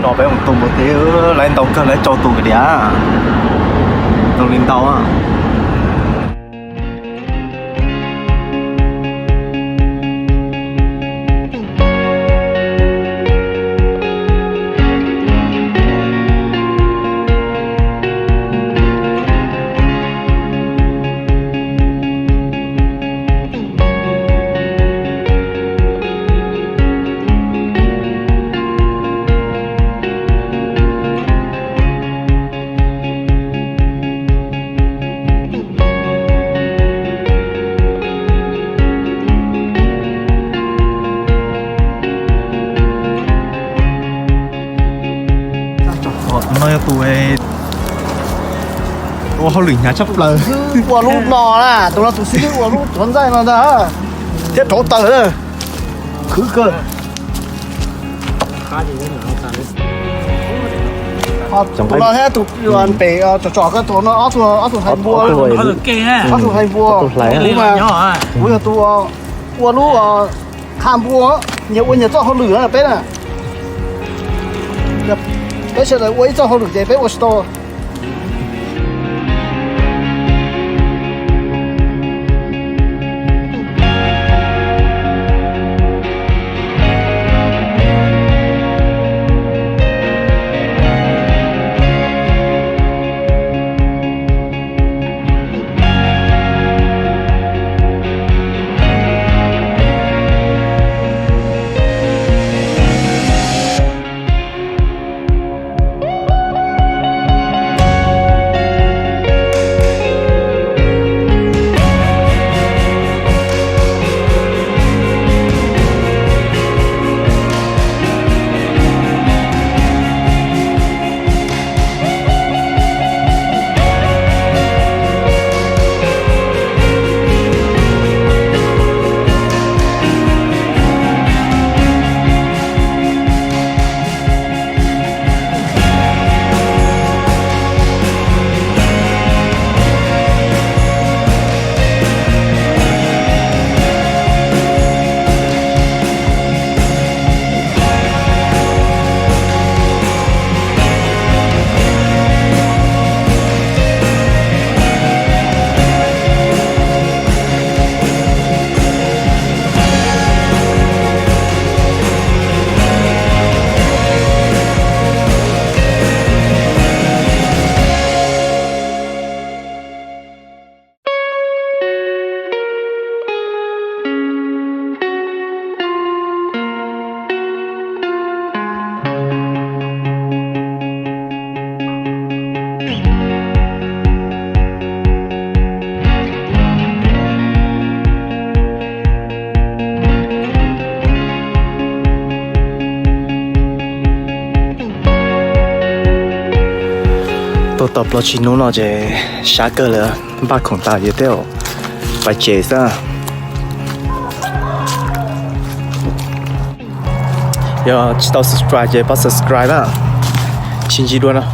Tso peb mus tus mus ti, lawv ntau kawg, lawv rau tus kiag diam, tus li ntau. Tus no yog tus ua hauj lwm hnyav tshaj plaws. Ua lub no na, tus no tus xib hwb ua lub rov ntxaij no ntag, thiab rauv taws, khwv kawg. Tus no thiab tus pem tsom tsom koj tus no ob tug hais npua, ob tug hais npua. Kuv mas, kuv yog tus ua lub qha npua, nyias ua nyias txoj hauj lwm na peb na. Peb sawv daws ua ib txoj hauj lwm ces peb ua tsis tau. Tuaj tau plaub tsib hnub no ces sab kawg lawm, npaj khoom tas ces tej zaum pais tsev xwb. Yog tsis tau subscribe ces pab subscribe na. Sib ntsib dua na.